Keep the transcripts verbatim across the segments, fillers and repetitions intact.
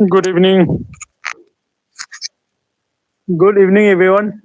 Good evening. Good evening, everyone.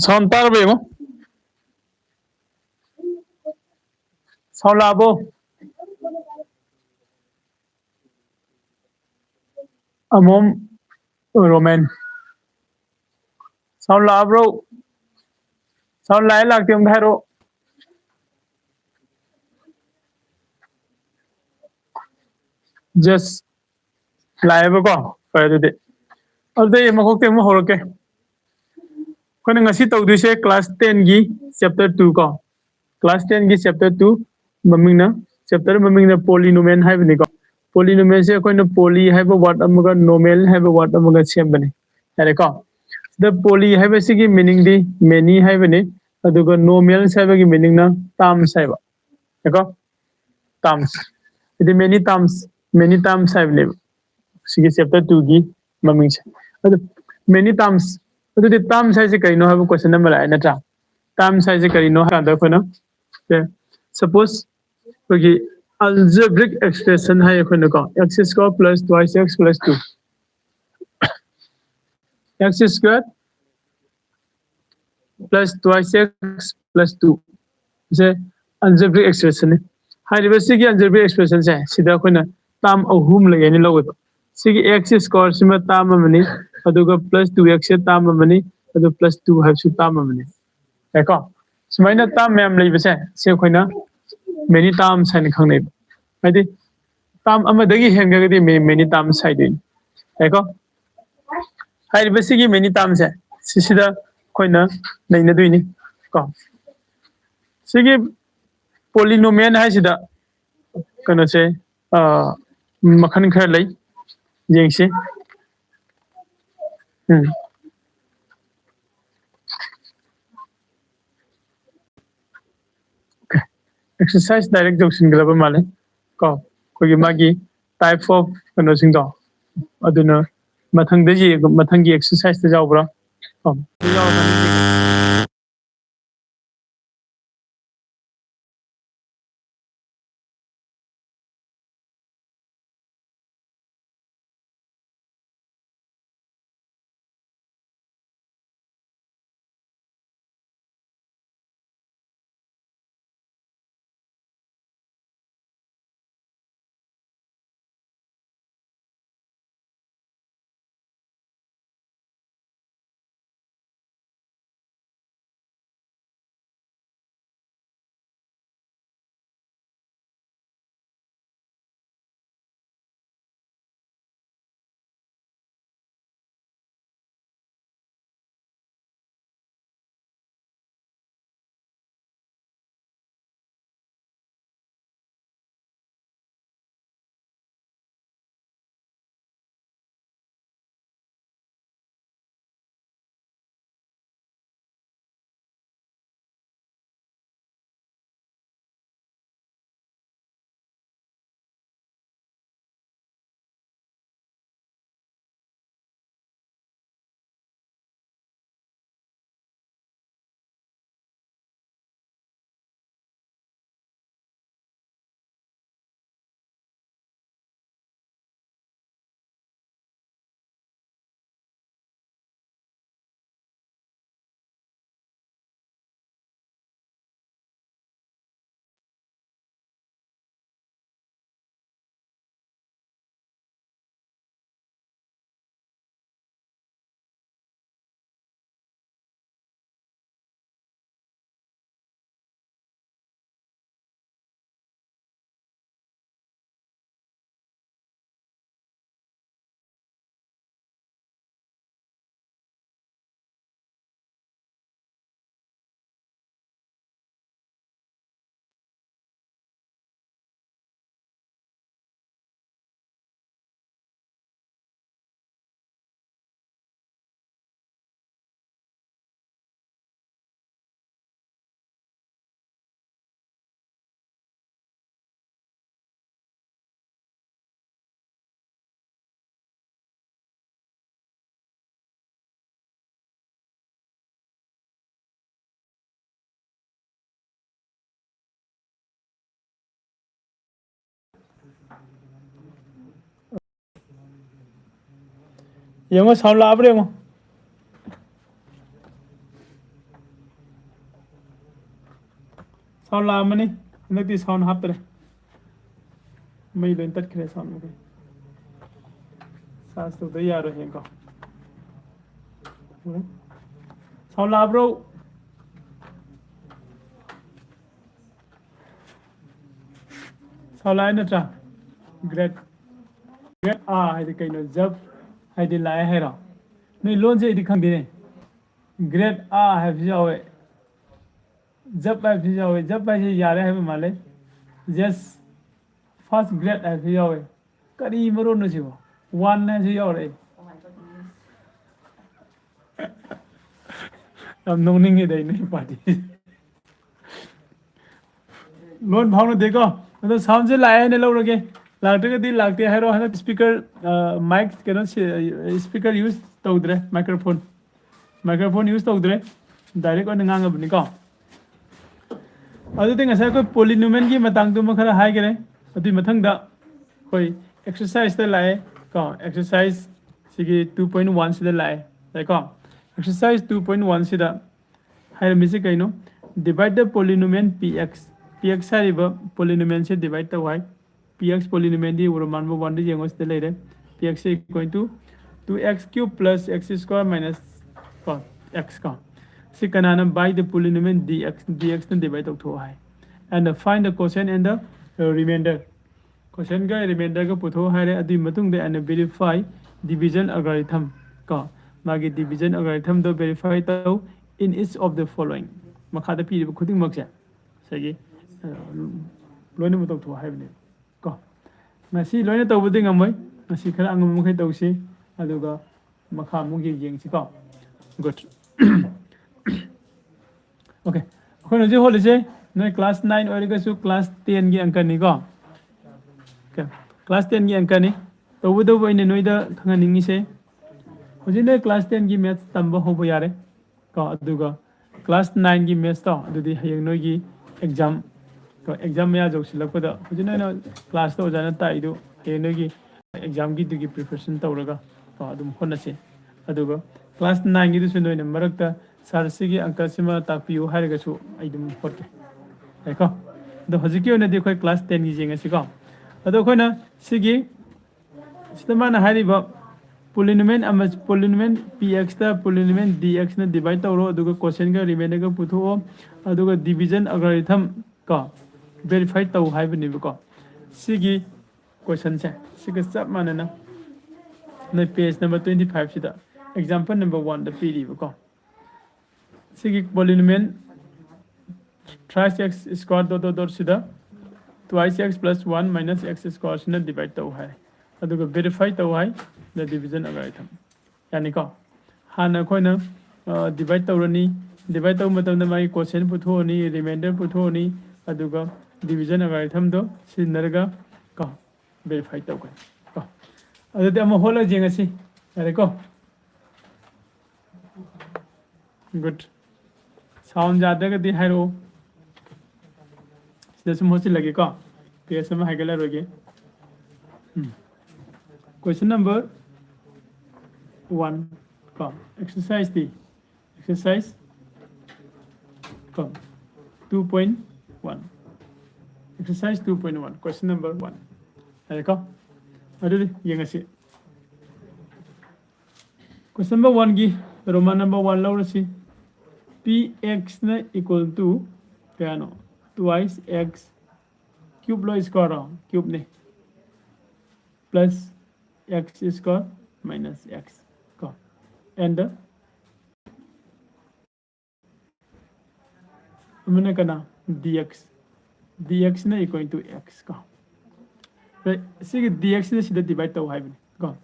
Sound ꯇꯥꯔꯕ ꯌꯦꯡꯉꯣ꯫ Sound ꯂꯥꯛꯑꯕꯣ? ꯑꯃꯣꯝ Roman. Sound ꯂꯥꯛꯑꯕ꯭ꯔꯣ? Sound ꯂꯥꯛꯑꯦ ꯂꯥꯛꯇꯦ ꯑꯝꯇ ꯍꯥꯏꯔꯛꯑꯣ꯫ Just ꯂꯥꯛꯑꯦꯕꯀꯣ꯫ ꯐꯔꯦ ꯑꯗꯨꯗꯤ꯫ ꯑꯗꯨꯗꯤ ꯑꯩ ꯃꯀꯣꯛꯇꯩ ꯑꯃꯨꯛ ꯍꯧꯔꯛꯀꯦ꯫ ꯑꯩꯈꯣꯏꯅ ꯉꯁꯤ ꯇꯧꯗꯣꯏꯁꯦ class ten ꯒꯤ chapter two ꯀꯣ꯫ Class ten ꯒꯤ chapter two ꯃꯃꯤꯡꯅ, chapter ꯃꯃꯤꯡꯅ polynomial ꯍꯥꯏꯕꯅꯤꯀꯣ꯫ Polynomial ꯁꯦ ꯑꯩꯈꯣꯏꯅ poly ꯍꯥꯏꯕ word ꯑꯃꯒ nomal ꯍꯥꯏꯕ word ꯑꯃꯒ ꯁꯦꯝꯕꯅꯤ꯫ ꯌꯥꯔꯦꯀꯣ? ꯁꯤꯗ poly ꯍꯥꯏꯕꯁꯤꯒꯤ meaning ꯗꯤ many ꯍꯥꯏꯕꯅꯤ, ꯑꯗꯨꯒ nomals ꯍꯥꯏꯕꯒꯤ meaning ꯅ terms ꯍꯥꯏꯕ꯫ ꯌꯥꯔꯦꯀꯣ? Terms꯫ ꯍꯥꯏꯗꯤ many terms, many terms ꯍꯥꯏꯕꯅꯦꯕ꯫ ꯁꯤꯒꯤ chapter two ꯒꯤ ꯃꯃꯤꯡꯁꯦ꯫ ꯑꯗꯨ many terms, ꯑꯗꯨꯗꯤ terms ꯍꯥꯏꯁꯦ ꯀꯩꯅꯣ ꯍꯥꯏꯕ question ꯑꯃ ꯂꯥꯛꯑꯦ ꯅꯠꯇ꯭ꯔꯥ? Terms ꯍꯥꯏꯁꯦ ꯀꯔꯤꯅꯣ ꯍꯥꯏ ꯀꯥꯟꯗ ꯑꯩꯈꯣꯏꯅ, ꯁꯦ, suppose ꯑꯩꯈꯣꯏꯒꯤ algebraic expression ꯍꯥꯏ ꯑꯩꯈꯣꯏꯅꯀꯣ, x square plus twice x plus two, x square plus twice x plus two ꯁꯦ algebraic expression ꯅꯤ꯫ ꯍꯥꯏꯔꯤꯕ ꯁꯤꯒꯤ algebraic expression ꯁꯦ ꯁꯤꯗ ꯑꯩꯈꯣꯏꯅ term ꯑꯍꯨꯝ ꯂꯩ ꯍꯥꯏꯅ ꯂꯧꯋꯦꯕ꯫ ꯁꯤꯒꯤ x square ꯁꯤꯃ term ꯑꯃꯅꯤ, ꯑꯗꯨꯒ plus two x ꯁꯦ term ꯑꯃꯅꯤ, ꯑꯗꯨ plus two ꯍꯥꯏꯕꯁꯨ term ꯑꯃꯅꯤ꯫ ꯌꯥꯏꯀꯣ? ꯁꯨꯃꯥꯏꯅ term ꯃꯌꯥꯝ ꯂꯩꯕꯁꯦ ꯁꯤ ꯑꯩꯈꯣꯏꯅ many terms ꯍꯥꯏꯅ ꯈꯪꯅꯩꯕ꯫ ꯍꯥꯏꯗꯤ term ꯑꯃꯗꯒꯤ ꯍꯦꯟꯈ꯭ꯔꯒꯗꯤ ma-, many terms ꯍꯥꯏꯗꯣꯏꯅꯤ꯫ ꯌꯥꯏꯀꯣ? ꯍꯥꯏꯔꯤꯕ ꯁꯤꯒꯤ many term ꯁꯦ ꯁꯤꯁꯤꯗ ꯑꯩꯈꯣꯏꯅ ꯅꯩꯅꯗꯣꯏꯅꯤ ꯀꯣ꯫ ꯁꯤꯒꯤ polynomial ꯍꯥꯏꯁꯤꯗ ꯀꯩꯅꯣꯁꯦ, ꯑ, ꯃꯈꯜ ꯈꯔ ꯂꯩ, ꯌꯦꯡꯁꯤ꯫ ꯎꯝ꯫ Exercise direct ꯌꯧꯁꯤꯟꯒꯗꯕ ꯃꯥꯜꯂꯦ ꯀꯣ꯫ ꯑꯩꯈꯣꯏꯒꯤ ꯃꯥꯒꯤ type of ꯀꯩꯅꯣꯁꯤꯡꯗꯣ, ꯑꯗꯨꯅ ꯃꯊꯪꯗ ꯌꯦꯡ-, ꯃꯊꯪꯒꯤ exercise ꯇ ꯌꯥꯎꯕ꯭ꯔꯥ? ꯀꯣ꯫ ꯌꯦꯡꯉꯣ, sound ꯂꯥꯛꯑꯕ꯭ꯔꯥ ꯌꯦꯡꯉꯣ꯫ Sound ꯂꯥꯛꯑꯝꯃꯅꯤ꯫ ꯍꯟꯗꯛꯇꯤ sound ꯍꯥꯞꯇ꯭ꯔꯦ꯫ ꯃꯩ ꯂꯣꯏ ꯇꯠꯈ꯭ꯔꯦ sound ꯃꯈꯩ꯫ Charge ꯇꯧꯗ ꯌꯥꯔꯣꯏ, ꯌꯦꯡꯉꯣ꯫ Sound ꯂꯥꯛꯑꯕ꯭ꯔꯣ? Sound ꯂꯥꯛꯑꯦ ꯅꯠꯇ꯭ꯔꯥ? Great꯫ Great ꯑꯥ ꯍꯥꯏꯗꯤ ꯀꯩꯅꯣ? Jump ꯍꯥꯏꯗꯤ ꯂꯥꯛꯑꯦ ꯍꯥꯏꯔꯣ? ꯅꯣꯏ ꯂꯣꯟꯁꯦ ꯑꯩꯗꯤ ꯈꯪꯗꯦꯅꯦ꯫ Great ꯑꯥ ꯍꯥꯏꯕꯁꯨ ꯌꯥꯎꯋꯦ꯫ Jump ꯍꯥꯏꯕꯁꯨ ꯌꯥꯎꯋꯦ꯫ Jump ꯍꯥꯏꯁꯦ ꯌꯥꯔꯦ ꯍꯥꯏꯕ ꯃꯥꯜꯂꯦ꯫ Yes꯫ First grade ꯍꯥꯏꯕꯁꯨ ꯌꯥꯎꯋꯦ꯫ ꯀꯔꯤ ꯃꯔꯣꯟꯅꯣ ꯁꯤꯕꯣ? One ꯍꯥꯏꯁꯨ ꯌꯥꯎꯔꯛꯑꯦ꯫ ꯌꯥꯝ ꯅꯣꯛꯅꯤꯡꯉꯤꯗ ꯑꯩ ꯅꯣꯏ party꯫ ꯂꯣꯟ ꯐꯥꯎꯅꯗꯦꯀꯣ? ꯑꯗꯣ soundꯁꯦ ꯂꯥꯛꯑꯦ ꯍꯥꯏꯅ ꯂꯧꯔꯒꯦ꯫ ꯂꯥꯛꯇ꯭ꯔꯒꯗꯤ ꯂꯥꯛꯇꯦ ꯍꯥꯏꯔꯣ꯫ ꯍꯟꯗꯛ speaker, ꯑ, mic ꯀꯩꯅꯣ ꯁꯤ-, speaker use ꯇꯧꯗ꯭ꯔꯦ, microphone꯫ Microphone use ꯇꯧꯗ꯭ꯔꯦ, direct ꯑꯣꯏꯅ ꯉꯥꯡꯉꯕꯅꯤꯀꯣ꯫ ꯑꯗꯨꯗꯤ ꯉꯁꯥꯏ ꯑꯩꯈꯣꯏ polynomialꯒꯤ ꯃꯇꯥꯡꯗꯨꯃ ꯈꯔ ꯍꯥꯏꯈꯔꯦ꯫ ꯑꯗꯨꯒꯤ ꯃꯊꯪꯗ ꯑꯩꯈꯣꯏ exerciseꯇ ꯂꯥꯛꯑꯦ ꯀꯣ꯫ Exercise ꯁꯤꯒꯤ two point one ꯁꯤꯗ ꯂꯥꯛꯑꯦ, ꯂꯥꯛꯑꯦꯀꯣ꯫ Exercise two point one ꯁꯤꯗ ꯍꯥꯏꯔꯝꯃꯤꯁꯦ ꯀꯩꯅꯣ? Divide the polynomial P X꯫ P X ꯍꯥꯏꯔꯤꯕ polynomialꯁꯦ divide ꯇꯧ ꯍꯥꯏ꯫ P X polynomialꯗꯤ Roman number one ꯗ ꯌꯦꯡꯉꯣ, ꯁꯤꯗ ꯂꯩꯔꯦ꯫ P X is equal to two x cube plus x square minus ꯀꯣ, x ꯀꯣ꯫ ꯁꯤ ꯀꯅꯥꯅ? By the polynomial D X, D X ꯅ divide ꯇꯧꯊꯣꯛꯑꯣ high. And find the quotient and the remainder꯫ Quotientꯒ remainderꯒ ꯄꯨꯊꯣꯛꯑꯣ ꯍꯥꯏꯔꯦ꯫ ꯑꯗꯨꯒꯤ ꯃꯇꯨꯡꯗ and verify division algorithm ꯀꯣ꯫ ꯃꯥꯒꯤ division algorithmꯗꯣ verify ꯇꯧ in each of the following꯫ ꯃꯈꯥꯗ ꯄꯤꯔꯤꯕ ꯈꯨꯗꯤꯡꯃꯛꯁꯦ ꯉꯁꯥꯏꯒꯤ, ꯑ, ꯂꯣꯏꯅꯃꯛ ꯇꯧꯊꯣꯛꯑꯣ ꯍꯥꯏꯕꯅꯦ꯫ ꯀꯣ꯫ ꯉꯁꯤ ꯂꯣꯏꯅ ꯇꯧꯕꯗꯤ ꯉꯝꯃꯣꯏ꯫ ꯉꯁꯤ ꯈꯔ ꯑꯉꯝꯕ ꯃꯈꯩ ꯇꯧꯁꯤ꯫ ꯑꯗꯨꯒ ꯃꯈꯥ ꯑꯃꯨꯛ ꯌꯦꯡ-, ꯌꯦꯡꯁꯤꯀꯣ꯫ Good꯫ Okay꯫ ꯑꯩꯈꯣꯏꯅ ꯍꯧꯖꯤꯛ ꯍꯣꯠꯂꯤꯁꯦ ꯅꯣꯏ class nine ꯑꯣꯏꯔꯒꯁꯨ class tenꯒꯤ ꯑꯪꯀꯅꯤꯀꯣ꯫ Okay꯫ Class tenꯒꯤ ꯑꯪꯀꯅꯤ꯫ ꯇꯧꯕꯇꯕꯨ ꯑꯩꯅ ꯅꯣꯏꯗ ꯈꯪꯍꯟꯅꯤꯡꯉꯤꯁꯦ, ꯍꯧꯖꯤꯛ ꯅꯣꯏ class tenꯒꯤ maths ꯇꯝꯕ ꯍꯧꯕ ꯌꯥꯔꯦ꯫ ꯀꯣ, ꯑꯗꯨꯒ class nineꯒꯤ mathsꯇꯣ, ꯑꯗꯨꯗꯤ ꯍꯌꯦꯡ ꯅꯣꯏꯒꯤ exam, ꯀꯣ, exam ꯃꯌꯥ ꯌꯧꯁꯤꯜꯂꯛꯄꯗ, ꯍꯧꯖꯤꯛ ꯅꯣꯏꯅ classꯇ ꯑꯣꯖꯥꯅ ꯇꯥꯛꯏꯗꯨ ꯍꯌꯦꯡ ꯅꯣꯏꯒꯤ examꯒꯤꯗꯨꯒꯤ preparation ꯇꯧꯔꯒ ꯀꯣ, ꯑꯗꯨꯝ ꯍꯣꯠꯅꯁꯤ꯫ ꯑꯗꯨꯒ ꯀ꯭ꯂꯥꯁ ꯅꯥꯏꯟꯒꯤꯗꯨꯁꯨ ꯅꯣꯏꯅ ꯃꯔꯛꯇ "ꯁꯥꯔ, ꯁꯤꯒꯤ ꯑꯪꯀꯁꯤꯃ ꯇꯥꯛꯄꯤꯌꯨ" ꯍꯥꯏꯔꯒꯁꯨ ꯑꯩ ꯑꯗꯨꯝ ꯍꯣꯠꯀꯦ꯫ ꯌꯥꯏꯀꯣ? ꯑꯗꯣ ꯍꯧꯖꯤꯛꯀꯤ ꯑꯣꯏꯅꯗꯤ ꯑꯩꯈꯣꯏ ꯀ꯭ꯂꯥꯁ ꯇꯦꯟꯒꯤ ꯌꯦꯡꯉꯁꯤꯀꯣ꯫ ꯑꯗꯣ ꯑꯩꯈꯣꯏꯅ ꯁꯤꯒꯤ, ꯁꯤꯗ ꯃꯥꯅ ꯍꯥꯏꯔꯤꯕ polynomial ꯑꯃ, polynomial P X ꯇ polynomial D X ꯅ divide ꯇꯧꯔꯣ, ꯑꯗꯨꯒ quotient ꯀ remainder ꯒ ꯄꯨꯊꯣꯛꯑꯣ, ꯑꯗꯨꯒ division algorithm ꯀꯣ verify ꯇꯧ ꯍꯥꯏꯕꯅꯦꯕꯀꯣ꯫ ꯁꯤꯒꯤ question ꯁꯦ ꯁꯤꯒ ꯆꯞ ꯃꯥꯟꯅꯅ ꯅꯣꯏ page number twenty five ꯁꯤꯗ example number one ꯗ ꯄꯤꯔꯤꯕꯀꯣ꯫ ꯁꯤꯒꯤ polynomial thrice x square dot dot dot ꯁꯤꯗ twice x plus one minus x square ꯁꯤꯅ divide ꯇꯧ ꯍꯥꯏ, ꯑꯗꯨꯒ verify ꯇꯧ ꯍꯥꯏ, the division algorithm꯫ ꯌꯥꯅꯤꯀꯣ? ꯍꯥꯟꯅ ꯑꯩꯈꯣꯏꯅ divide ꯇꯧꯔꯅꯤ, divide ꯇꯧꯕ ꯃꯇꯝꯗ ꯃꯥꯒꯤ quotient ꯄꯨꯊꯣꯛꯑꯅꯤ, remainder ꯄꯨꯊꯣꯛꯑꯅꯤ, ꯑꯗꯨꯒ division algorithm ꯗꯣ ꯁꯤꯖꯤꯟꯅꯔꯒ ꯀꯣ verify ꯇꯧꯒꯅꯤ ꯀꯣ꯫ ꯑꯗꯨꯗꯤ ꯑꯃ ꯍꯣꯠꯂꯒ ꯌꯦꯡꯉꯁꯤ꯫ ꯌꯥꯔꯦꯀꯣ? Good꯫ Sound ꯌꯥꯗ꯭ꯔꯒꯗꯤ ꯍꯥꯏꯔꯛꯑꯣ꯫ ꯁꯤꯗ ꯁꯨꯝ ꯍꯣꯠꯆꯤꯜꯂꯒꯦꯀꯣ꯫ Page ꯑꯃ ꯍꯥꯏꯒꯠꯂꯔꯣꯏꯒꯦ꯫ ꯎꯝ꯫ Question number one ꯀꯣ, exercise ꯗꯤ, exercise ꯀꯣ, two point one, exercise two point one, question number one꯫ ꯌꯥꯔꯦꯀꯣ? ꯑꯗꯨꯗꯤ ꯌꯦꯡꯉꯁꯤ꯫ Question number one ꯒꯤ Roman number one ꯂꯧꯔꯁꯤ꯫ P X ꯅ equal to ꯀꯌꯥꯅꯣ? Twice x cube ꯂꯣ, square ꯔꯣ? Cube ꯅꯦ꯫ Plus x square minus x ꯀꯣ꯫ And ꯑꯃꯅ ꯀꯅꯥ? D X꯫ D X ꯅ equal to x ꯀꯣ꯫ ꯁꯤꯒꯤ D X ꯅ ꯁꯤꯗ divide ꯇꯧ ꯍꯥꯏꯕꯅꯤ ꯀꯣ꯫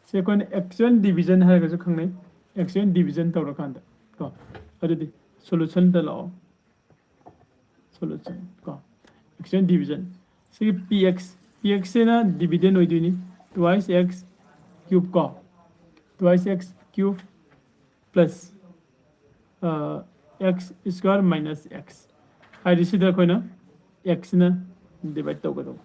ꯁꯤ ꯑꯩꯈꯣꯏꯅ extraction division ꯍꯥꯏꯔꯒꯁꯨ ꯈꯪꯅꯩ꯫ Extraction division ꯇꯧꯔꯀꯥꯟꯗ ꯀꯣ꯫ ꯑꯗꯨꯗꯤ solution ꯗ ꯂꯥꯛꯑꯣ꯫ Solution ꯀꯣ꯫ Extraction division꯫ ꯁꯤꯒꯤ P X, P X ꯁꯤꯅ dividend ꯑꯣꯏꯗꯣꯏꯅꯤ꯫ Twice x cube ꯀꯣ꯫ Twice x cube plus x square minus x꯫ ꯍꯥꯏꯗꯤ ꯁꯤꯗ ꯑꯩꯈꯣꯏꯅ x ꯅ divide ꯇꯧꯒꯗꯧꯕ꯫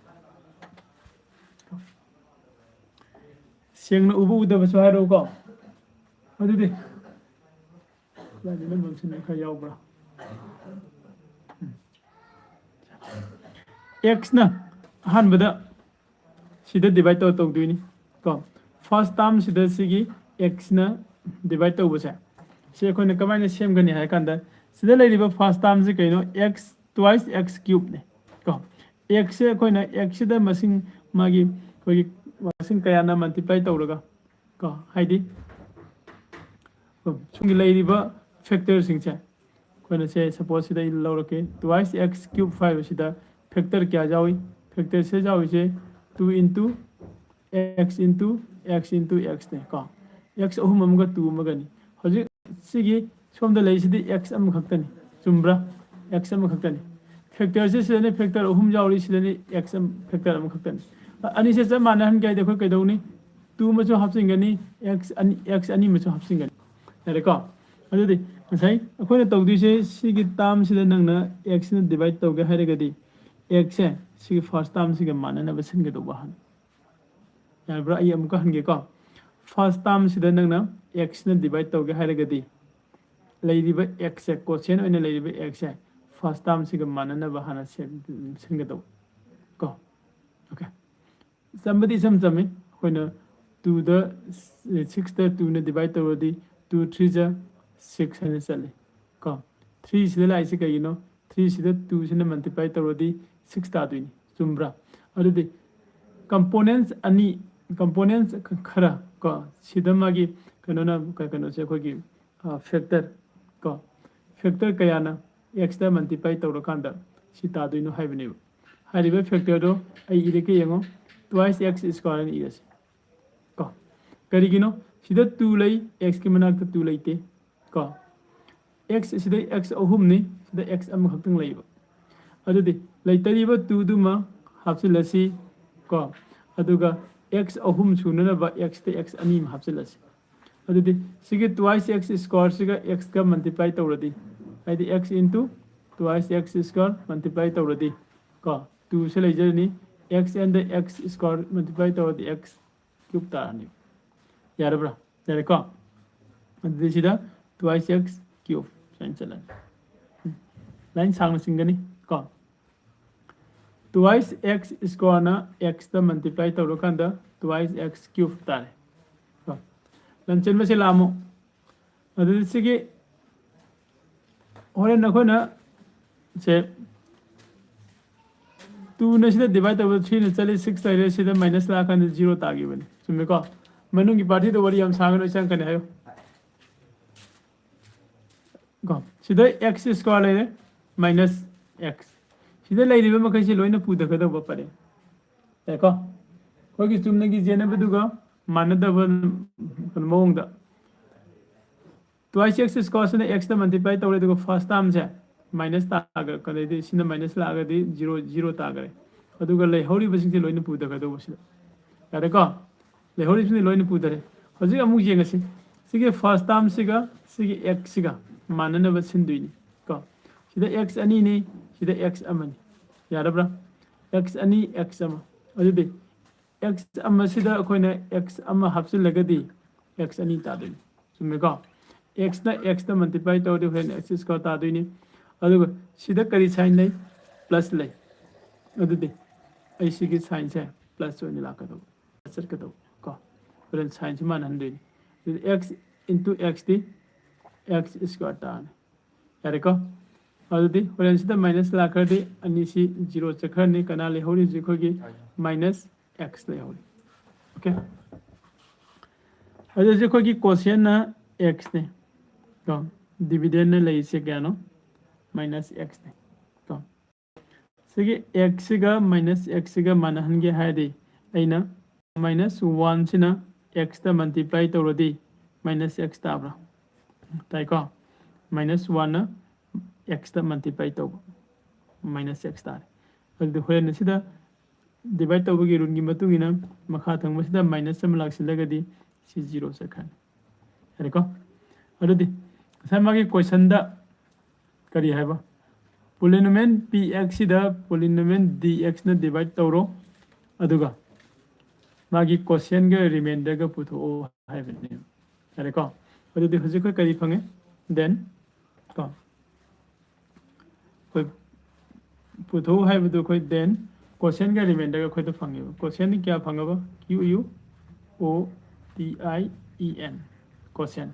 ꯁꯦꯡꯅ ꯎꯕ ꯎꯗꯕꯁꯨ ꯍꯥꯏꯔꯛꯎꯀꯣ꯫ ꯑꯗꯨꯗꯤ ꯂꯥꯏꯔꯤꯛꯅ ꯃꯝꯁꯤꯟꯕ ꯈꯔ ꯌꯥꯎꯕ꯭ꯔꯥ? ꯑꯦꯛꯁꯅ ꯑꯍꯥꯟꯕꯗ ꯁꯤꯗ ꯗꯤꯚꯥꯏꯠ ꯇꯧ ꯇꯧꯗꯣꯏꯅꯤ ꯀꯣ꯫ ꯐꯥꯔꯁ ꯇꯥꯔꯝꯁꯤꯗ ꯁꯤꯒꯤ ꯑꯦꯛꯁꯅ ꯗꯤꯚꯥꯏꯠ ꯇꯧꯕꯁꯦ, ꯁꯤ ꯑꯩꯈꯣꯏꯅ ꯀꯃꯥꯏꯅ ꯁꯦꯝꯒꯅꯤ ꯍꯥꯏ ꯀꯥꯟꯗ, ꯁꯤꯗ ꯂꯩꯔꯤꯕ ꯐꯥꯔꯁ ꯇꯥꯔꯝꯁꯤ ꯀꯩꯅꯣ? X twice x cube ꯅꯦ ꯀꯣ꯫ ꯑꯦꯛꯁꯁꯦ ꯑꯩꯈꯣꯏꯅ ꯑꯦꯛꯁꯁꯤꯗ ꯃꯁꯤꯡ, ꯃꯥꯒꯤ ꯑꯩꯈꯣꯏꯒꯤ ꯃꯁꯤꯡ ꯀꯌꯥꯅ ꯃꯜꯇꯤꯄ꯭ꯂꯥꯏ ꯇꯧꯔꯒ ꯀꯣ, ꯍꯥꯏꯗꯤ ꯁꯨꯝꯒꯤ ꯂꯩꯔꯤꯕ ꯐꯦꯛꯇꯔꯁꯤꯡꯁꯦ ꯑꯩꯈꯣꯏꯅ ꯁꯦ ꯁꯄꯣꯁ ꯁꯤꯗ ꯑꯩ ꯂꯧꯔꯛꯀꯦ, twice x cube five ꯑꯁꯤꯗ ꯐꯦꯛꯇꯔ ꯀꯌꯥ ꯌꯥꯎꯏ? ꯐꯦꯛꯇꯔꯁꯦ ꯌꯥꯎꯔꯤꯁꯦ two into x into x into x ꯅꯦ ꯀꯣ꯫ ꯑꯦꯛꯁ ꯑꯍꯨꯝ ꯑꯃꯒ ꯇꯨ ꯑꯃꯒꯅꯤ꯫ ꯍꯧꯖꯤꯛ ꯁꯤꯒꯤ ꯁꯣꯝꯗ ꯂꯩꯔꯤꯁꯤꯗꯤ ꯑꯦꯛꯁ ꯑꯃꯈꯛꯇꯅꯤ, ꯆꯨꯝꯕ꯭ꯔꯥ? ꯑꯦꯛꯁ ꯑꯃꯈꯛꯇꯅꯤ꯫ ꯐꯦꯛꯇꯔꯁꯦ ꯁꯤꯗꯅꯤ ꯐꯦꯛꯇꯔ ꯑꯍꯨꯝ ꯌꯥꯎꯔꯤ, ꯁꯤꯗꯅꯤ ꯑꯦꯛꯁ ꯑꯃ, ꯐꯦꯛꯇꯔ ꯑꯃꯈꯛꯇꯅꯤ꯫ ꯑꯅꯤꯁꯦ ꯆꯞ ꯃꯥꯟꯅꯍꯟꯒꯦ ꯍꯥꯏꯗꯤ ꯑꯩꯈꯣꯏ ꯀꯩꯗꯧꯅꯤ? ꯇꯨ ꯑꯃꯁꯨ ꯍꯥꯞꯆꯤꯟꯒꯅꯤ, ꯑꯦꯛꯁ ꯑꯅꯤ, ꯑꯦꯛꯁ ꯑꯅꯤ ꯑꯃꯁꯨ ꯍꯥꯞꯆꯤꯟꯒꯅꯤ꯫ ꯌꯥꯔꯦꯀꯣ? ꯑꯗꯨꯗꯤ ꯉꯁꯥꯏ ꯑꯩꯈꯣꯏꯅ ꯇꯧꯗꯣꯏꯁꯦ, ꯁꯤꯒꯤ ꯇꯥꯔꯝꯁꯤꯗ ꯅꯪꯅ ꯑꯦꯛꯁꯅ ꯗꯤꯚꯥꯏꯠ ꯇꯧꯒꯦ ꯍꯥꯏꯔꯒꯗꯤ, ꯑꯦꯛꯁꯁꯦ ꯁꯤꯒꯤ ꯐꯥꯔꯁ ꯇꯥꯔꯝꯁꯤꯒ ꯃꯥꯟꯅꯅꯕ ꯁꯤꯟꯒꯗꯧꯕ ꯍꯥꯟꯅ꯫ ꯌꯥꯔꯕ꯭ꯔꯥ? ꯑꯩ ꯑꯃꯨꯛꯀ ꯍꯟꯒꯦꯀꯣ꯫ ꯐꯥꯔꯁ ꯇꯥꯔꯝꯁꯤꯗ ꯅꯪꯅ ꯑꯦꯛꯁꯅ ꯗꯤꯚꯥꯏꯠ ꯇꯧꯒꯦ ꯍꯥꯏꯔꯒꯗꯤ, ꯂꯩꯔꯤꯕ ꯑꯦꯛꯁꯁꯦ, ꯀꯣꯁꯦꯟ ꯑꯣꯏꯅ ꯂꯩꯔꯤꯕ ꯑꯦꯛꯁꯁꯦ ꯐꯥꯔꯁ ꯇꯥꯔꯝꯁꯤꯒ ꯃꯥꯟꯅꯅꯕ ꯍꯥꯟꯅ ꯁꯦꯝ-, ꯁꯤꯟꯒꯗꯧꯕ ꯀꯣ꯫ ꯑꯣꯀꯦ, ꯆꯝꯕꯗꯤ ꯏꯆꯝ ꯆꯝꯃꯤ꯫ ꯑꯩꯈꯣꯏꯅ ꯇꯨꯗ, ꯁꯤꯛꯁꯇ ꯇꯨꯅ ꯗꯤꯚꯥꯏꯠ ꯇꯧꯔꯗꯤ, two three ꯖꯥ six ꯍꯥꯏꯅ ꯆꯠꯂꯤ ꯀꯣ꯫ ꯊ꯭ꯔꯤꯁꯤꯗ ꯂꯥꯛꯏꯁꯤ ꯀꯩꯒꯤꯅꯣ? ꯊ꯭ꯔꯤꯁꯤꯗ ꯇꯨꯁꯤꯅ ꯃꯜꯇꯤꯄ꯭ꯂꯥꯏ ꯇꯧꯔꯗꯤ ꯁꯤꯛꯁ ꯇꯥꯗꯣꯏꯅꯤ, ꯆꯨꯝꯕ꯭ꯔꯥ? ꯑꯗꯨꯗꯤ ꯀꯝꯄꯣꯅꯦꯟꯁ ꯑꯅꯤ, ꯀꯝꯄꯣꯅꯦꯟꯁ ꯈꯔ ꯀꯣ, ꯁꯤꯗ ꯃꯥꯒꯤ ꯀꯩꯅꯣꯅ, ꯀꯩꯅꯣꯁꯦ ꯑꯩꯈꯣꯏꯒꯤ ꯐꯦꯛꯇꯔ ꯀꯣ, ꯐꯦꯛꯇꯔ ꯀꯌꯥꯅ ꯑꯦꯛꯁꯇ ꯃꯜꯇꯤꯄ꯭ꯂꯥꯏ ꯇꯧꯔꯀꯥꯟꯗ ꯁꯤ ꯇꯥꯗꯣꯏꯅꯣ ꯍꯥꯏꯕꯅꯦꯕ꯫ ꯍꯥꯏꯔꯤꯕ ꯐꯦꯛꯇꯔꯗꯣ ꯑꯩ ꯏꯔꯛꯀꯦ ꯌꯦꯡꯉꯣ, twice x square ꯍꯥꯏꯅ ꯏꯔꯁꯤ ꯀꯣ꯫ ꯀꯔꯤꯒꯤꯅꯣ? ꯁꯤꯗ ꯇꯨ ꯂꯩ, ꯑꯦꯛꯁꯀꯤ ꯃꯅꯥꯛꯇ ꯇꯨ ꯂꯩꯇꯦ ꯀꯣ꯫ ꯑꯦꯛꯁ ꯁꯤꯗ ꯑꯦꯛꯁ ꯑꯍꯨꯝꯅꯤ, ꯁꯤꯗ ꯑꯦꯛꯁ ꯑꯃꯈꯛꯇꯪ ꯂꯩꯕ꯫ ꯑꯗꯨꯗꯤ ꯂꯩꯇꯔꯤꯕ ꯇꯨꯗꯨꯃ ꯍꯥꯞꯆꯤꯜꯂꯁꯤ ꯀꯣ, ꯑꯗꯨꯒ ꯑꯦꯛꯁ ꯑꯍꯨꯝ ꯁꯨꯅꯅꯕ ꯑꯦꯛꯁꯇ ꯑꯦꯛꯁ ꯑꯅꯤ ꯑꯃ ꯍꯥꯞꯆꯤꯜꯂꯁꯤ꯫ ꯑꯗꯨꯗꯤ ꯁꯤꯒꯤ twice x square ꯁꯤꯒ ꯑꯦꯛꯁꯀ ꯃꯜꯇꯤꯄ꯭ꯂꯥꯏ ꯇꯧꯔꯗꯤ, ꯍꯥꯏꯗꯤ x into twice x square multiply ꯇꯧꯔꯗꯤ ꯀꯣ, ꯇꯨꯁꯦ ꯂꯩꯖꯔꯅꯤ, x and x square multiply ꯇꯧꯔꯗꯤ x cube ꯇꯥꯔꯅꯤ꯫ ꯌꯥꯔꯕ꯭ꯔꯥ? ꯌꯥꯔꯦꯀꯣ? ꯑꯗꯨꯗꯤ ꯁꯤꯗ twice x cube ꯁꯨꯃꯥꯏꯅ ꯆꯠꯂꯅꯤ꯫ ꯂꯥꯏꯟ ꯁꯥꯡꯅ ꯆꯤꯡꯒꯅꯤ ꯀꯣ꯫ Twice x square ꯅ x ꯇ multiply ꯇꯧꯔꯀꯥꯟꯗ twice x cube ꯇꯥꯔꯦ ꯀꯣ꯫ ꯂꯝꯆꯦꯟꯕꯁꯦ ꯂꯥꯛꯑꯝꯃꯣ꯫ ꯑꯗꯨꯗꯤ ꯁꯤꯒꯤ ꯍꯣꯔꯦꯟ ꯑꯩꯈꯣꯏꯅ ꯁꯦ two ꯅ ꯁꯤꯗ divide ꯇꯧꯕꯗ three ꯅ ꯆꯠꯂꯤ, six ꯂꯩꯔꯦ, ꯁꯤꯗ minus ꯂꯥꯛꯑꯀꯥꯟꯗ zero ꯇꯥꯈꯤꯕꯅꯤ꯫ ꯆꯨꯝꯃꯦꯀꯣ? ꯃꯅꯨꯡꯒꯤ party ꯗꯣ ꯋꯥꯔꯤ ꯌꯥꯝ ꯁꯥꯒꯅꯨ, ꯑꯩ ꯆꯪꯉꯛꯀꯅꯤ ꯍꯥꯏꯌꯨ꯫ ꯀꯣ, ꯁꯤꯗ x square ꯂꯩꯔꯦ, minus x꯫ ꯁꯤꯗ ꯂꯩꯔꯤꯕ ꯃꯈꯩꯁꯤ ꯂꯣꯏꯅ ꯄꯨꯊꯒꯗꯧꯕ ꯄꯔꯦꯡ꯫ ꯌꯥꯏꯀꯣ? ꯑꯩꯈꯣꯏꯒꯤ ꯆꯨꯝꯅꯒꯤ ꯌꯦꯟꯅꯕꯗꯨꯒ ꯃꯥꯟꯅꯗꯕ ꯀꯩꯅꯣ ꯃꯑꯣꯡꯗ꯫ Twice x square ꯁꯤꯅ x ꯇ multiply ꯇꯧꯔꯦ, ꯑꯗꯨꯒ first term ꯁꯦ minus ꯇꯥꯈ꯭ꯔꯦ, ꯑꯗꯩꯗꯤ ꯁꯤꯅ minus ꯂꯥꯛꯑꯒꯗꯤ zero, zero ꯇꯥꯈ꯭ꯔꯦ꯫ ꯑꯗꯨꯒ ꯂꯩꯍꯧꯔꯤꯕꯁꯤꯡꯁꯦ ꯂꯣꯏꯅ ꯄꯨꯊꯒꯗꯧꯕ ꯁꯤꯗ꯫ ꯌꯥꯔꯦꯀꯣ? ꯂꯩꯍꯧꯔꯤꯕꯁꯤꯡꯁꯦ ꯂꯣꯏꯅ ꯄꯨꯊꯔꯦ꯫ ꯍꯧꯖꯤꯛ ꯑꯃꯨꯛ ꯌꯦꯡꯉꯁꯤ꯫ ꯁꯤꯒꯤ first term ꯁꯤꯒ ꯁꯤꯒꯤ x ꯁꯤꯒ ꯃꯥꯟꯅꯅꯕ ꯁꯤꯟꯗꯣꯏꯅꯤ ꯀꯣ꯫ ꯁꯤꯗ x ꯑꯅꯤꯅꯤ, ꯁꯤꯗ x ꯑꯃꯅꯤ꯫ ꯌꯥꯔꯕ꯭ꯔꯥ? X ꯑꯅꯤ, x ꯑꯃ꯫ ꯑꯗꯨꯗꯤ x ꯑꯃꯁꯤꯗ ꯑꯩꯈꯣꯏꯅ x ꯑꯃ ꯍꯥꯞꯆꯤꯜꯂꯒꯗꯤ x ꯑꯅꯤ ꯇꯥꯗꯣꯏꯅꯤ꯫ ꯆꯨꯝꯃꯦꯀꯣ? X ꯅ x ꯇ multiply ꯇꯧꯔꯗꯤ ꯍꯣꯔꯦꯟ x square ꯇꯥꯗꯣꯏꯅꯤ꯫ ꯑꯗꯨꯒ ꯁꯤꯗ ꯀꯔꯤ sign ꯂꯩ? Plus ꯂꯩ꯫ ꯑꯗꯨꯗꯤ ꯑꯩ ꯁꯤꯒꯤ sign ꯁꯦ plus ꯑꯣꯏꯅ ꯂꯥꯛꯀꯗꯧꯕ, ꯆꯠꯀꯗꯧꯕ ꯀꯣ꯫ ꯍꯣꯔꯦꯟ sign ꯁꯤ ꯃꯥꯟꯅꯍꯟꯗꯣꯏꯅꯤ꯫ ꯑꯗꯨꯗꯤ x into x T x square ꯇꯥꯔꯅꯤ꯫ ꯌꯥꯔꯦꯀꯣ? ꯑꯗꯨꯗꯤ ꯍꯣꯔꯦꯟ ꯁꯤꯗ minus ꯂꯥꯛꯈ꯭ꯔꯗꯤ ꯑꯅꯤꯁꯤ zero ꯆꯠꯈ꯭ꯔꯅꯤ꯫ ꯀꯅꯥ ꯂꯩꯍꯧꯔꯤꯁꯤ? ꯑꯩꯈꯣꯏꯒꯤ minus x ꯂꯩꯍꯧꯔꯤ꯫ Okay? ꯑꯗꯨꯗꯤ ꯑꯩꯈꯣꯏꯒꯤ quotient ꯅ x ꯅꯦ ꯀꯣ, dividend ꯅ ꯂꯩꯔꯤꯁꯦ ꯀꯌꯥꯅꯣ? Minus x ꯅꯦ ꯀꯣ꯫ ꯁꯤꯒꯤ x ꯁꯤꯒ minus x ꯁꯤꯒ ꯃꯥꯟꯅꯍꯟꯒꯦ ꯍꯥꯏꯔꯗꯤ ꯑꯩꯅ minus one ꯁꯤꯅ x ꯇ multiply ꯇꯧꯔꯗꯤ minus x ꯇꯥꯕ꯭ꯔꯥ? ꯇꯥꯏꯀꯣ? Minus one ꯅ x ꯇ multiply ꯇꯧꯕ, minus x ꯇꯥꯔꯦ꯫ ꯑꯗꯨꯗꯤ ꯍꯣꯔꯦꯟ ꯑꯁꯤꯗ divide ꯇꯧꯕꯒꯤ rule ꯒꯤ ꯃꯇꯨꯡ ꯏꯟꯅ ꯃꯈꯥ ꯊꯪꯕꯁꯤꯗ minus ꯑꯃ ꯂꯥꯛꯁꯤꯜꯂꯒꯗꯤ ꯁꯤ zero ꯆꯠꯈ꯭ꯔꯅꯤ꯫ ꯌꯥꯔꯦꯀꯣ? ꯑꯗꯨꯗꯤ ꯉꯁꯥꯏ ꯃꯥꯒꯤ question ꯗ ꯀꯔꯤ ꯍꯥꯏꯕ? Polynomial P X ꯁꯤꯗ polynomial D X ꯅ divide ꯇꯧꯔꯣ, ꯑꯗꯨꯒ ꯃꯥꯒꯤ quotientꯒ remainderꯒ ꯄꯨꯊꯣꯛꯑꯣ ꯍꯥꯏꯕꯅꯦꯕ꯫ ꯌꯥꯔꯦꯀꯣ? ꯑꯗꯨꯗꯤ ꯍꯧꯖꯤꯛ ꯑꯩꯈꯣꯏ ꯀꯔꯤ ꯐꯪꯉꯦ? Then ꯀꯣ ꯑꯩꯈꯣꯏ ꯄꯨꯊꯣꯛꯎ ꯍꯥꯏꯕꯗꯨ ꯑꯩꯈꯣꯏ then quotientꯒ remainderꯒ ꯑꯩꯈꯣꯏꯗ ꯐꯪꯉꯦꯕ꯫ Quotientꯗꯤ ꯀꯌꯥ ꯐꯪꯉꯕ? Q U O T I E N, quotient꯫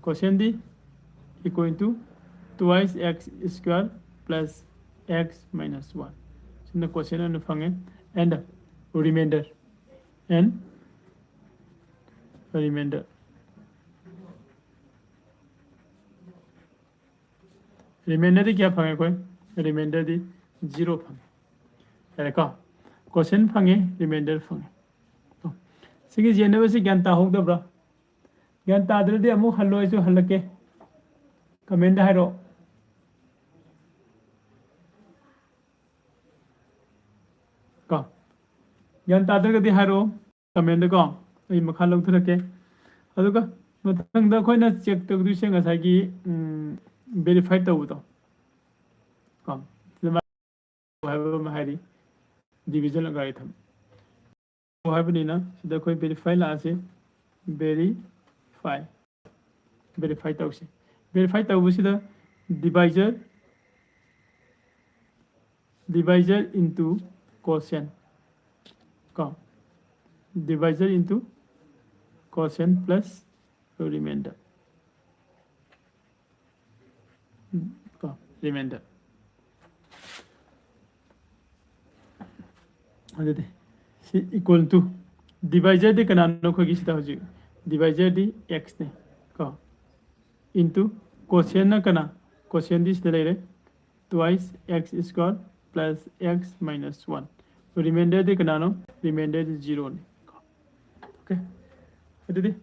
Quotientꯗꯤ equal to twice x square plus x minus one꯫ ꯁꯤꯅ quotient ꯑꯣꯏꯅ ꯐꯪꯉꯦ꯫ And remainder, and remainder, remainderꯗꯤ ꯀꯌꯥ ꯐꯪꯉꯦ ꯑꯩꯈꯣꯏ? Remainderꯗꯤ zero ꯐꯪꯉꯦ꯫ ꯌꯥꯔꯦꯀꯣ? Quotient ꯐꯪꯉꯦ, remainder ꯐꯪꯉꯦ꯫ ꯀꯣ ꯁꯤꯒꯤ ꯌꯦꯟꯅꯕꯁꯤ ꯒ꯭ꯌꯥꯟ ꯇꯥꯍꯧꯗꯕ꯭ꯔꯥ? ꯒ꯭ꯌꯥꯟ ꯇꯥꯗ꯭ꯔꯗꯤ ꯑꯃꯨꯛ ꯍꯜꯂꯣ, ꯑꯩꯁꯨ ꯍꯜꯂꯛꯀꯦ꯫ Commentꯇ ꯍꯥꯏꯔꯛꯑꯣ꯫ ꯀꯣ ꯒ꯭ꯌꯥꯟ ꯇꯥꯗ꯭ꯔꯒꯗꯤ ꯍꯥꯏꯔꯛꯑꯣ commentꯇ ꯀꯣ, ꯑꯩ ꯃꯈꯥ ꯂꯧꯊꯔꯛꯀꯦ꯫ ꯑꯗꯨꯒ ꯃꯊꯪꯗ ꯑꯩꯈꯣꯏꯅ check ꯇꯧꯗꯣꯏꯁꯦ ꯉꯁꯥꯏꯒꯤ verify ꯇꯧꯕꯗꯣ ꯀꯣ, ꯍꯥꯏꯕ ꯑꯃ ꯍꯥꯏꯔꯤ, division algorithm ꯍꯥꯏꯕꯅꯤꯅ ꯁꯤꯗ ꯑꯩꯈꯣꯏ verify ꯂꯥꯛꯑꯁꯦ꯫ Verify, verify ꯇꯧꯁꯦ꯫ Verify ꯇꯧꯕꯁꯤꯗ divisor, divisor into quotient ꯀꯣ, divisor into quotient plus remainder ꯀꯣ, remainder꯫ ꯑꯗꯨꯗꯤ ꯁꯤ equal to divisorꯗꯤ ꯀꯅꯥꯅꯣ? ꯑꯩꯈꯣꯏꯒꯤ ꯁꯤꯗ ꯍꯧꯖꯤꯛ divisorꯗꯤ xꯅꯦ ꯀꯣ, into quotientꯅ ꯀꯅꯥ? Quotientꯗꯤ ꯁꯤꯗ ꯂꯩꯔꯦ, twice x square plus x minus one꯫ Remainderꯗꯤ ꯀꯅꯥꯅꯣ? Remainderꯗꯤ zeroꯅꯦ꯫ Okay, ꯑꯗꯨꯗꯤ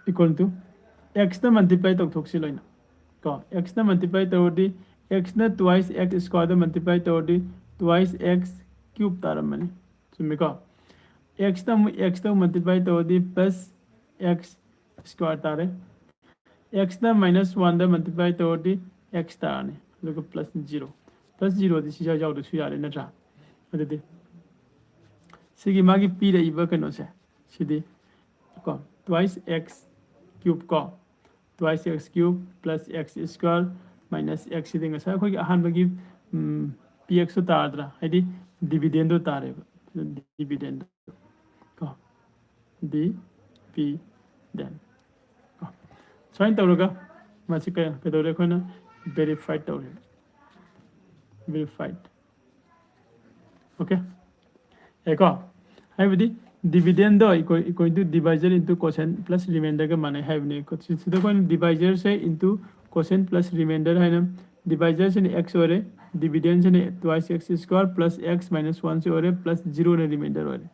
equal to xꯅ multiply ꯇꯧꯊꯣꯛꯁꯤ ꯂꯣꯏꯅ ꯀꯣ꯫ Xꯅ multiply ꯇꯧꯔꯗꯤ xꯅ twice x squareꯗ multiply ꯇꯧꯔꯗꯤ twice x cube ꯇꯥꯔꯝꯃꯅꯤ꯫ ꯆꯨꯝꯃꯤꯀꯣ? Xꯅ ꯑꯃꯨꯛ xꯇ multiply ꯇꯧꯔꯗꯤ plus x square ꯇꯥꯔꯦ꯫ Xꯅ minus oneꯗ multiply ꯇꯧꯔꯗꯤ x ꯇꯥꯔꯅꯤ, ꯑꯗꯨꯒ plus zero꯫ Plus zeroꯗꯤ ꯁꯤ ꯌꯥꯎꯗ꯭ꯔꯁꯨ ꯌꯥꯔꯦ ꯅꯠꯇ꯭ꯔꯥ? ꯑꯗꯨꯗꯤ ꯁꯤꯒꯤ ꯃꯥꯒꯤ ꯄꯤꯔꯛꯏꯕ ꯀꯩꯅꯣꯁꯦ, ꯁꯤꯗꯤ ꯀꯣ, twice x cube ꯀꯣ, twice x cube plus x square minus x, ꯁꯤꯗꯤ ꯉꯁꯥꯏ ꯑꯩꯈꯣꯏꯒꯤ ꯑꯍꯥꯟꯕꯒꯤ ꯄꯤ ꯑꯦꯛꯁꯇꯣ ꯇꯥꯔꯗ꯭ꯔꯥ? ꯍꯥꯏꯗꯤ dividendꯗꯣ ꯇꯥꯔꯦꯕ, dividend ꯀꯣ, dividend ꯀꯣ꯫ ꯁꯨꯃꯥꯏꯅ ꯇꯧꯔꯒ ꯃꯁꯤ ꯀꯩ-, ꯀꯩꯗꯧꯔꯦ? ꯑꯩꯈꯣꯏꯅ verified ꯇꯧꯔꯦ, verified꯫ Okay, ꯌꯥꯏꯀꯣ? ꯍꯥꯏꯕꯗꯤ dividendꯗꯣ equal, equal to divisor into quotient plus remainderꯒ ꯃꯥꯟꯅꯩ ꯍꯥꯏꯕꯅꯦ꯫ ꯁꯤꯗ ꯑꯩꯈꯣꯏꯅ divisorꯁꯦ into quotient plus remainder ꯍꯥꯏꯅ, divisorꯁꯤꯅ x ꯑꯣꯏꯔꯦ, dividendꯁꯤꯅ twice x square plus x minus oneꯁꯤ ꯑꯣꯏꯔꯦ, plus zeroꯅ remainder ꯑꯣꯏꯔꯦ꯫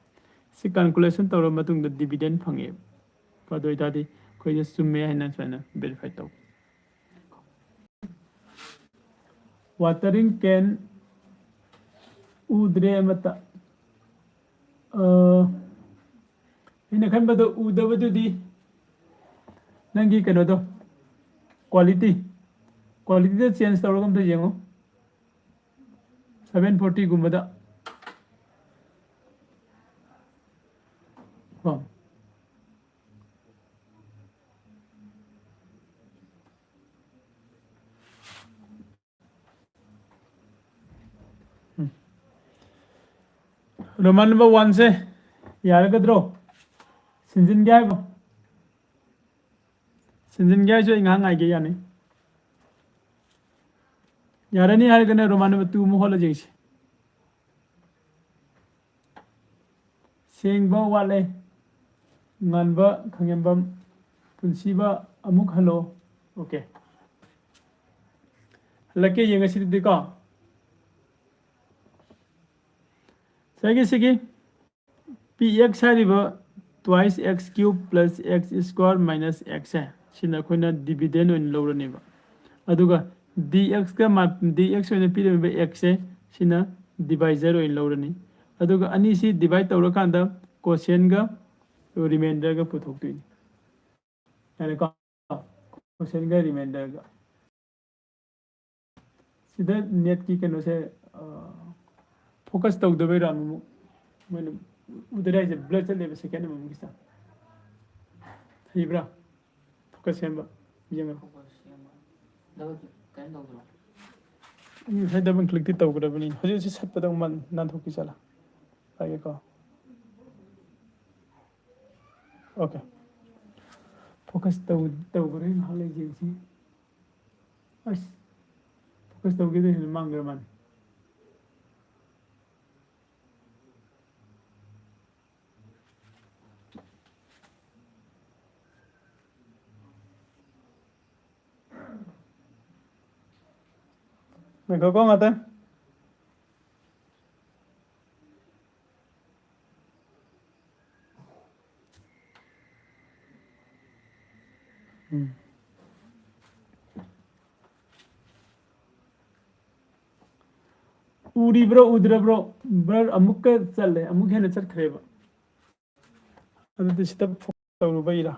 ꯁꯤ calculation ꯇꯧꯔꯕ ꯃꯇꯨꯡꯗ dividend ꯐꯪꯉꯦꯕ꯫ ꯑꯗꯨ ꯑꯣꯏꯇꯥꯔꯗꯤ ꯑꯩꯈꯣꯏꯅ ꯆꯨꯝꯃꯦ ꯍꯥꯏꯅ ꯁꯨꯃꯥꯏꯅ verify ꯇꯧ꯫ Watering can ꯎꯗ꯭ꯔꯦ ꯑꯃꯠꯇ꯫ ꯑ, ꯑꯩꯅ ꯈꯟꯕꯗꯣ ꯎꯗꯕꯗꯨꯗꯤ ꯅꯪꯒꯤ ꯀꯩꯅꯣꯗꯣ, quality, qualityꯗ change ꯇꯧꯔꯒ ꯑꯝꯇ ꯌꯦꯡꯉꯣ꯫ Seven fortyꯒꯨꯝꯕꯗ ꯀꯣ꯫ ꯎꯝ꯫ Roman number oneꯁꯦ ꯌꯥꯔꯒꯗ꯭ꯔꯣ? ꯁꯤꯟꯖꯤꯟꯒꯦ ꯍꯥꯏꯕ꯭ꯔꯣ? ꯁꯤꯟꯖꯤꯟꯒꯦ ꯍꯥꯏꯁꯨ ꯑꯩ ꯉꯥꯏꯍꯥꯛ ꯉꯥꯏꯒꯦ, ꯌꯥꯅꯤ꯫ ꯌꯥꯔꯅꯤ ꯍꯥꯏꯔꯒꯅ Roman number two ꯑꯃꯨꯛ ꯍꯣꯠꯂꯁꯤ ꯌꯦꯡꯁꯤ꯫ ꯁꯦꯡꯕ ꯋꯥꯠꯂꯦ꯫ ꯉꯥꯟꯕ ꯈꯪꯉꯦꯝꯕꯝ, ꯄꯨꯟꯁꯤꯕ ꯑꯃꯨꯛ ꯍꯜꯂꯣ꯫ Okay꯫ ꯍꯜꯂꯛꯀꯦ ꯌꯦꯡꯉꯁꯤ ꯑꯗꯨꯗꯤꯀꯣ꯫ ꯉꯁꯥꯏꯒꯤ ꯁꯤꯒꯤ P X ꯍꯥꯏꯔꯤꯕ twice x cube plus x square minus x ꯁꯦ, ꯁꯤꯅ ꯑꯩꯈꯣꯏꯅ dividend ꯑꯣꯏꯅ ꯂꯧꯔꯅꯦꯕ꯫ ꯑꯗꯨꯒ D X ꯀ ꯃꯥ-, D X ꯑꯣꯏꯅ ꯄꯤꯔꯝꯃꯤꯕ x ꯁꯦ, ꯁꯤꯅ divisor ꯑꯣꯏꯅ ꯂꯧꯔꯅꯤ꯫ ꯑꯗꯨꯒ ꯑꯅꯤꯁꯤ divide ꯇꯧꯔꯀꯥꯟꯗ quotientꯒ remainderꯒ ꯄꯨꯊꯣꯛꯇꯣꯏꯅꯤ꯫ ꯌꯥꯔꯦꯀꯣ? Quotientꯒ remainderꯒ꯫ ꯁꯤꯗ netꯀꯤ ꯀꯩꯅꯣꯁꯦ, ꯑ, focus ꯇꯧꯗꯕꯩꯔꯥ ꯑꯃꯨꯛ ꯃꯣꯏꯅ ꯎꯗꯔ ꯍꯥꯏꯁꯦ ꯕ꯭ꯂꯔ ꯆꯠꯂꯦꯕ ꯁꯦꯀꯦꯟ ꯑꯃꯃꯝꯒꯤ ꯆꯥꯡ꯫ ꯍꯩꯕ꯭ꯔꯥ? ꯐꯣꯀꯁ ꯁꯦꯝꯕ ꯌꯦꯡꯉꯣ꯫ ꯐꯣꯀꯁ ꯁꯦꯝꯕ꯫ ꯗꯕꯜ ꯀ꯭ꯂꯤꯛ ꯀꯩꯅꯣ ꯇꯧꯗ꯭ꯔꯣ? ꯉꯁꯥꯏ ꯗꯕꯜ ꯀ꯭ꯂꯤꯛꯇꯤ ꯇꯧꯒꯗꯕꯅꯤ꯫ ꯍꯧꯖꯤꯛ ꯍꯧꯖꯤꯛ ꯁꯠꯄꯗꯧ ꯃꯥꯜ ꯅꯥꯟꯊꯣꯛꯈꯤ ꯆꯠꯂ꯫ ꯄꯥꯏꯒꯦꯀꯣ꯫ ꯑꯣꯀꯦ꯫ ꯐꯣꯀꯁ ꯇꯧ ꯇꯧꯈ꯭ꯔꯦ꯫ ꯉꯥꯏꯍꯥꯛ ꯂꯩ ꯌꯦꯡꯁꯤ꯫ ꯑꯁ꯫ ꯐꯣꯀꯁ ꯇꯧꯈꯤꯗ ꯍꯦꯟꯅ ꯃꯥꯡꯈ꯭ꯔ ꯃꯥꯜꯂꯦ꯫ ꯉꯥꯏꯈꯣꯀꯣ ꯉꯥꯛꯇꯪ꯫ ꯎꯝ꯫ ꯎꯔꯤꯕ꯭ꯔꯣ ꯎꯗ꯭ꯔꯕ꯭ꯔꯣ? ꯕ꯭ꯂꯔ ꯑꯃꯨꯛꯀ ꯆꯠꯂꯦ, ꯑꯃꯨꯛ ꯍꯦꯟꯅ ꯆꯠꯈ꯭ꯔꯦꯕ꯫ ꯑꯗꯨꯗꯤ ꯁꯤꯗ ꯐꯣꯀꯁ ꯇꯧꯔꯨꯕꯩꯔꯥ?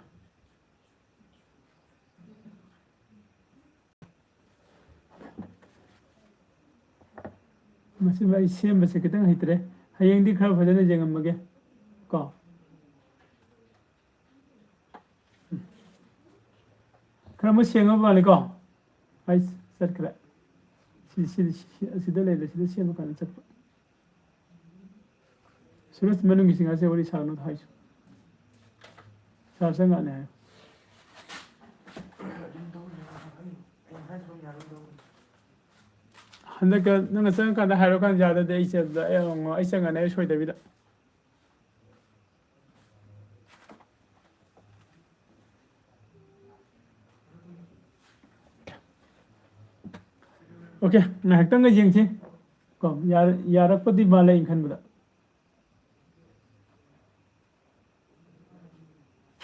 ꯃꯁꯤꯃ ꯑꯩ ꯁꯦꯝꯕꯁꯦ ꯈꯤꯇꯪ ꯍꯩꯇ꯭ꯔꯦ꯫ ꯍꯌꯦꯡꯗꯤ ꯈꯔ ꯐꯖꯅ ꯌꯦꯡꯉꯝꯃꯒꯦ ꯀꯣ꯫ ꯈꯔ ꯑꯃ ꯁꯦꯡꯉꯕ ꯃꯥꯜꯂꯦꯀꯣ꯫ ꯑꯩ ꯆꯠꯈ꯭ꯔꯦ꯫ ꯁꯤ, ꯁꯤ, ꯁꯤ, ꯑꯁꯤꯗ ꯂꯩꯔꯦ, ꯁꯤꯗ ꯁꯦꯝꯕ ꯀꯥꯟꯗ ꯆꯠꯄ꯫ ꯁꯨꯔꯖ, ꯃꯅꯨꯡꯒꯤ ꯁꯤꯡꯍꯥꯔꯁꯦ ꯋꯥꯔꯤ ꯁꯥꯒꯅꯨ ꯍꯥꯏꯁꯨ꯫ ꯁꯥꯔ ꯆꯪꯉꯛꯑꯅꯤ ꯍꯥꯏꯌꯨ꯫ ꯍꯟꯗꯛꯀ ꯅꯪꯅ ꯆꯪꯉꯀꯥꯟꯗ ꯍꯥꯏꯔꯀꯥꯟꯗ ꯌꯥꯗ꯭ꯔꯗꯤ ꯑꯩ ꯆꯠ-, ꯑꯩ ꯑꯃꯨꯛ, ꯑꯩ ꯆꯪꯉꯅꯤ ꯑꯩ ꯁꯣꯏꯗꯕꯤꯗ꯫ ꯑꯣꯀꯦ, ꯉꯥꯏꯍꯥꯛꯇꯪꯒ ꯌꯦꯡꯁꯤ꯫ ꯀꯣ, ꯌꯥꯔ-, ꯌꯥꯔꯛꯄꯗꯤ ꯃꯥꯜꯂꯦ ꯑꯩꯅ ꯈꯟꯕꯗ꯫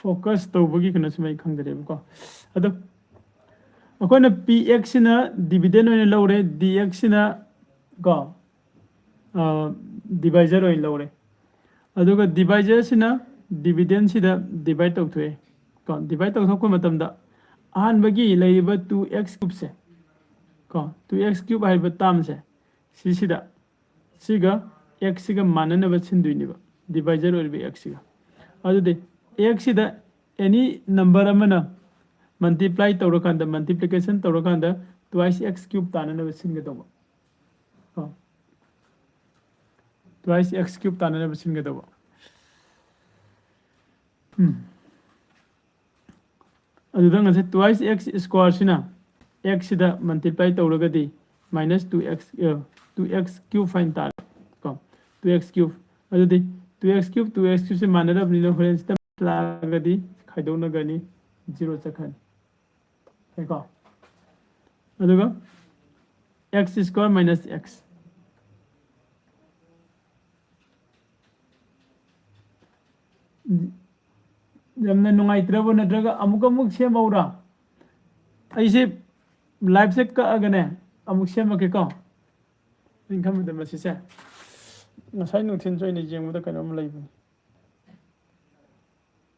ꯐꯣꯀꯁ ꯇꯧꯕꯒꯤ ꯀꯩꯅꯣꯁꯤꯃ ꯑꯩ ꯈꯪꯗꯔꯦꯕꯀꯣ꯫ ꯑꯗꯣ ꯑꯩꯈꯣꯏꯅ P X ꯁꯤꯅ dividend ꯑꯣꯏꯅ ꯂꯧꯔꯦ, D X ꯁꯤꯅ ꯀꯣ, ꯑ, divisor ꯑꯣꯏꯅ ꯂꯧꯔꯦ꯫ ꯑꯗꯨꯒ divisor ꯁꯤꯅ dividend ꯁꯤꯗ divide ꯇꯧꯊꯣꯛꯑꯦ꯫ ꯀꯣ, divide ꯇꯧꯊꯣꯛꯄ ꯃꯇꯝꯗ ꯑꯍꯥꯟꯕꯒꯤ ꯂꯩꯔꯤꯕ two x cube ꯁꯦ, ꯀꯣ, two x cube ꯍꯥꯏꯔꯤꯕ term ꯁꯦ, ꯁꯤꯁꯤꯗ ꯁꯤꯒ x ꯁꯤꯒ ꯃꯥꯟꯅꯅꯕ ꯁꯤꯟꯗꯣꯏꯅꯦꯕ꯫ ꯗꯤꯚꯥꯏꯖꯔ ꯑꯣꯏꯔꯤꯕ ꯑꯦꯛꯁꯁꯤꯒ꯫ ꯑꯗꯨꯗꯤ ꯑꯦꯛꯁꯁꯤꯗ ꯑꯦꯅꯤ ꯅꯝꯕꯔ ꯑꯃꯅ ꯃꯜꯇꯤꯄ꯭ꯂꯥꯏ ꯇꯧꯔꯀꯥꯟꯗ, ꯃꯜꯇꯤꯄ꯭ꯂꯤꯀꯦꯁꯟ ꯇꯧꯔꯀꯥꯟꯗ, ꯇ꯭ꯋꯥꯏꯁ ꯑꯦꯛꯁ ꯀ꯭ꯌꯨꯕ ꯇꯥꯅꯅꯕ ꯁꯤꯟꯒꯗꯧꯕ꯫ ꯀꯣ, ꯇ꯭ꯋꯥꯏꯁ ꯑꯦꯛꯁ ꯀ꯭ꯌꯨꯕ ꯇꯥꯅꯅꯕ ꯁꯤꯟꯒꯗꯧꯕ꯫ ꯎꯝ꯫ ꯑꯗꯨꯗ ꯉꯁꯥꯏ ꯇ꯭ꯋꯥꯏꯁ ꯑꯦꯛꯁ ꯁ꯭ꯀ꯭ꯋꯥꯔꯁꯤꯅ ꯑꯦꯛꯁꯁꯤꯗ ꯃꯜꯇꯤꯄ꯭ꯂꯥꯏ ꯇꯧꯔꯒꯗꯤ minus two x, two x cube ꯍꯥꯏꯅ ꯇꯥꯔꯦ꯫ ꯀꯣ, ꯇꯨ ꯑꯦꯛꯁ ꯀ꯭ꯌꯨꯕ꯫ ꯑꯗꯨꯗꯤ two x cube, two x ꯀ꯭ꯌꯨꯕꯁꯦ ꯃꯥꯟꯅꯗꯕꯅꯤꯅ ꯍꯣꯔꯦꯟ ꯁꯤꯗ ꯂꯥꯛꯑꯒꯗꯤ ꯈꯥꯏꯗꯣꯛꯅꯒꯅꯤ, ꯖꯤꯔꯣ ꯆꯠꯈ꯭ꯔꯅꯤ꯫ ꯌꯥꯏꯀꯣ? ꯑꯗꯨꯒ ꯑꯦꯛꯁ ꯁ꯭ꯀ꯭ꯋꯥꯔ ꯃꯥꯏꯅꯁ ꯑꯦꯛꯁ꯫ ꯌꯥꯝꯅ ꯅꯨꯡꯉꯥꯏꯇ꯭ꯔꯕ, ꯅꯠꯇ꯭ꯔꯒ ꯑꯃꯨꯛ ꯑꯃꯨꯛ ꯁꯦꯝꯍꯧꯔꯥ? ꯑꯩꯁꯦ ꯂꯥꯏꯐꯁꯦ ꯀꯛꯑꯒꯅꯦ ꯑꯃꯨꯛ ꯁꯦꯝꯃꯛꯀꯦꯀꯣ꯫ ꯑꯩꯅ ꯈꯟꯕꯗ ꯃꯁꯤꯁꯦ ꯉꯁꯥꯏ ꯅꯨꯡꯊꯤꯜꯁꯨ ꯑꯩꯅ ꯌꯦꯡꯕꯗ ꯀꯩꯅꯣꯝ ꯂꯩꯕꯅꯤ꯫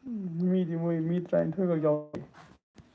ꯎꯝ, ꯃꯤꯗꯤ ꯃꯣꯏ ꯃꯤ ꯇꯔꯥꯅꯤꯊꯣꯏꯈꯛ ꯌꯥꯎꯏ꯫